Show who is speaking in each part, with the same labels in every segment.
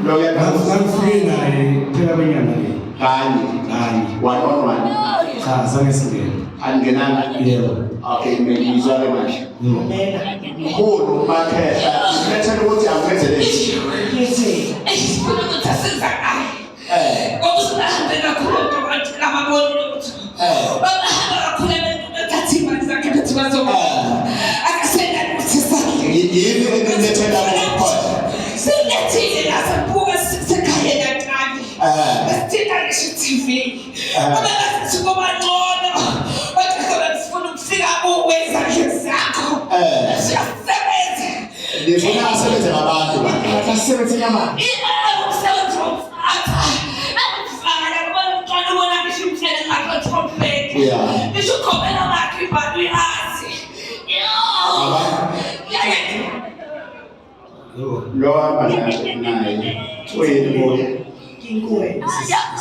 Speaker 1: Lo uyaqhamuza.
Speaker 2: Ngifike naye phela kwenyanga le.
Speaker 1: Kanye.
Speaker 2: Kanye.
Speaker 1: One on one.
Speaker 2: Cha, zange singene.
Speaker 1: Angenanga.
Speaker 2: Yebo.
Speaker 1: Okay, ngiyizwa ke manje.
Speaker 2: Yebo.
Speaker 1: Mkhulu makhehla, ngilethele ukuthi angenzele
Speaker 3: Ngithi
Speaker 4: Sifuna ukuthi asizakale.
Speaker 1: Eh.
Speaker 4: Ngoba usuhambe kakhulu odokotela ababonile ukuthi babahamba kakhulu abantu bethatha imali zakhe bethi bazoba. Akasenalo ukuthi sakhe.
Speaker 1: Yini enilethela ukukhona?
Speaker 4: Silethile la sibuka sisekhaya kancane. Sithinta ngisho i-TV. Ngoba sithi kuba ngcono. Bathi khona sifuna ukufika kuwe ezandleni zakho. Siyasebenza.
Speaker 1: Nifuna asebenze ngabantu ba.
Speaker 3: asebenze ngabantu.
Speaker 4: Imali umsebenzi wokufaka. Akufaka kuba umntwana ubona ngisho umtshele ngakho thompeti.
Speaker 1: Yeah.
Speaker 4: Ngisho ukhomela wakhe ibhadu uyazi. Yo.
Speaker 1: Aba
Speaker 4: Yeah, yeah.
Speaker 2: Yebo.
Speaker 1: lo hamba naye naye. Uyini kuye?
Speaker 3: Kinkuwe.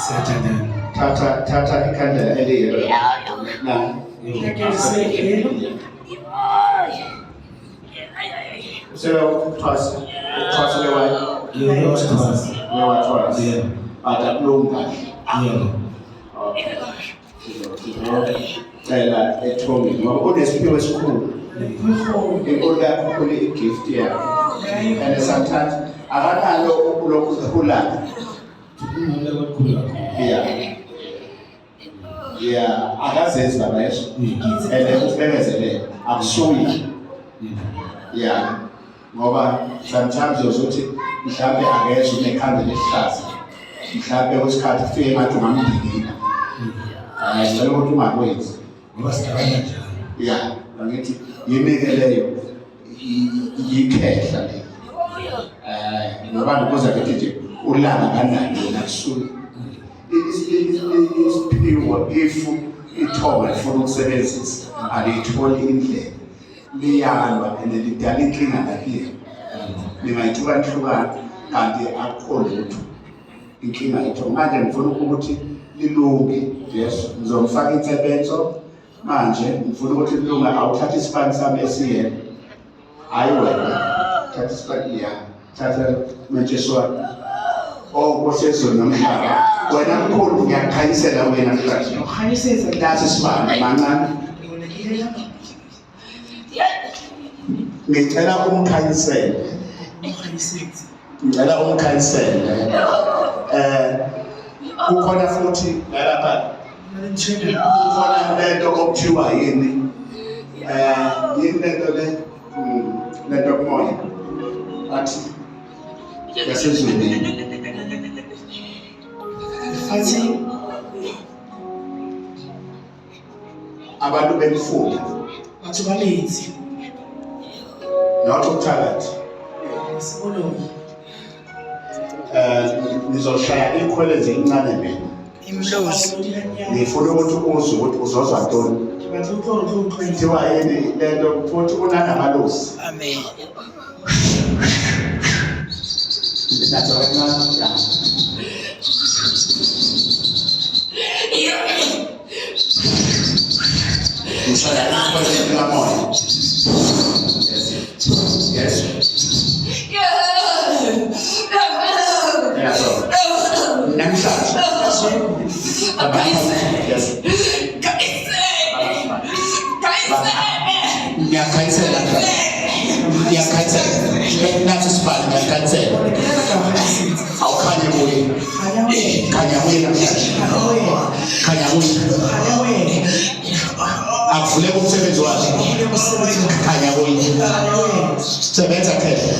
Speaker 2: Siyathandana.
Speaker 1: Thatha thatha ikhandlela eliyelo. Na.
Speaker 2: Yebo.
Speaker 1: Usewuthwasa. Uthwasa lewayo.
Speaker 2: Yebo, wathwasa.
Speaker 1: Uyawathwasa.
Speaker 2: Yebo.
Speaker 1: But akulungi kahle.
Speaker 2: Yebo.
Speaker 1: Cela ethongeni ngoba unesiphiwo esikhulu. Inkulu kakhulu i-gift yakhe. And sometimes akanalo lokhu kukhulana.
Speaker 2: Ungumle kakhulu kakhulu.
Speaker 1: Yeah. Yeah, akazenzi baba yeso. And ukubekezelele akusuyi. Yeah. Ngoba sometimes uzothi mhlambe akezwe unekhanda lesihlaza. Mhlambe kwesikhathi kufike engathi ungamdikila. Hayi, ngicela ukuthi ungakwenzi.
Speaker 2: Ngoba sidabana njalo.
Speaker 1: Yeah, angithi yini-ke leyo yikhehla leyo. Eh, ngoba ngikubuza ngithi nje ulanga kanani wena kusuke. Isiphiwo if ithonga lifuna ukusebenzisa aliyitholi indlela liyalwa and lidala inkinga lakuyena. Ningayithuka nihlukane kanti akukho lutho. Inkinga ithonga. Manje ngifuna ukuthi lilunge. Yes, ngizomfaka insebenzo manje ngifuna ukuthi lilunge awuthathe isibani sami esiyena. Hayi wena, thatha isibani ya, thatha mentsheswane. Oh Nkosi yezulu nomhlaba, wena mkhulu ngiyakukhanyisela wena namhlanje.
Speaker 3: Ukhanyisela.
Speaker 1: Nasi isibani mancane. Ngicela umkhanyisele. Ngicela umkhanyisele. Eh kukhona futhi nalapha kukhona lento okuthiwa yini? Eh yini lento le? Lento kumoya. Athi yasezulwini.
Speaker 3: Athi
Speaker 1: Abantu bemfula.
Speaker 3: Batho ba metsi.
Speaker 1: Not ukuthakathi.
Speaker 3: Sekoloi.
Speaker 1: Eh nizoshaya ikhwele nje incane mina.
Speaker 3: Imlozi.
Speaker 1: Ngifuna ukuthi uzwe ukuthi uzozwa ntoni.
Speaker 3: Ke batla utlwa hore o tlo utlwa eng.
Speaker 1: Kuthiwa yini lento futhi unanamalosi.
Speaker 3: Amen.
Speaker 1: Nazo kancane. Ya. Ngishaya ikhwele likamoya. Yes. Yes. Nazo. Namhlanje. Yes. Ngiyakhanyisela ngiyakhanyisela nathi sibali ngiyakhanyisela awukhanye kuye khanya kuye namhlanje khanya kuye akuvuleke umsebenzi wakhe khanya kuye sebenza khehla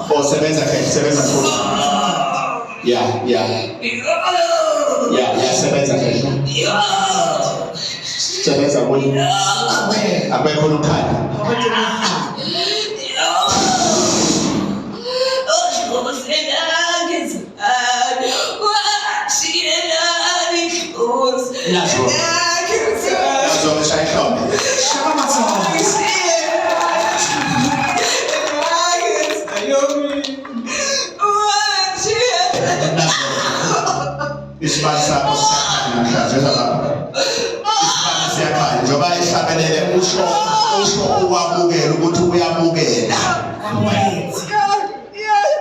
Speaker 1: oh sebenza khehla sebenza futhi ya ya ya ya sebenza khehla sebenza kuye akekho nokhanya Nazo. Nazo ngishaya ihlombe. Isibani sakho siyakhanya namhlanje eza lapha. Isibani siyakhanya njengoba ehlabelele usho usho uwamukela ukuthi uyamukela.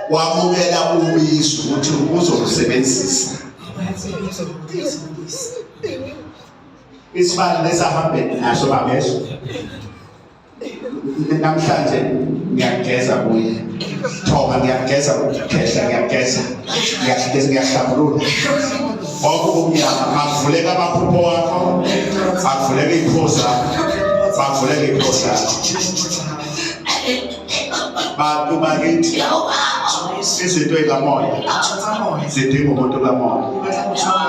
Speaker 1: Wamukela ubizo ukuthi uzolusebenzisa. Isibani lesahambe naso babeso. Namhlanje ngiyageza kuye. Thoba ngiyageza kukhehla ngiyageza. Ngiyageza ngiyahlambulula. Konke ubumnyama makuvuleka amaphupho wakho, makuvuleka iphosa, makuvuleka iphosa. Bantu bakithi izinto ezikamoya zidinga umuntu kamoya.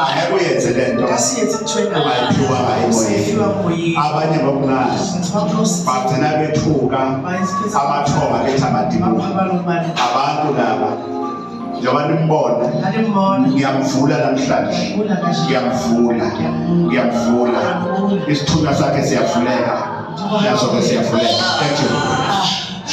Speaker 1: Angeke uyenze le nto ungayiphiwanga emoyeni. Abanye ngokungazi bagcina bethuka amathonga bethi amadimoni. Abantu laba njengoba nimbona ngiyamvula namhlanje, ngiyamvula, ngiyamvula. Isithunywa sakhe siyavuleka, naso-ke siyavuleka. Thank you.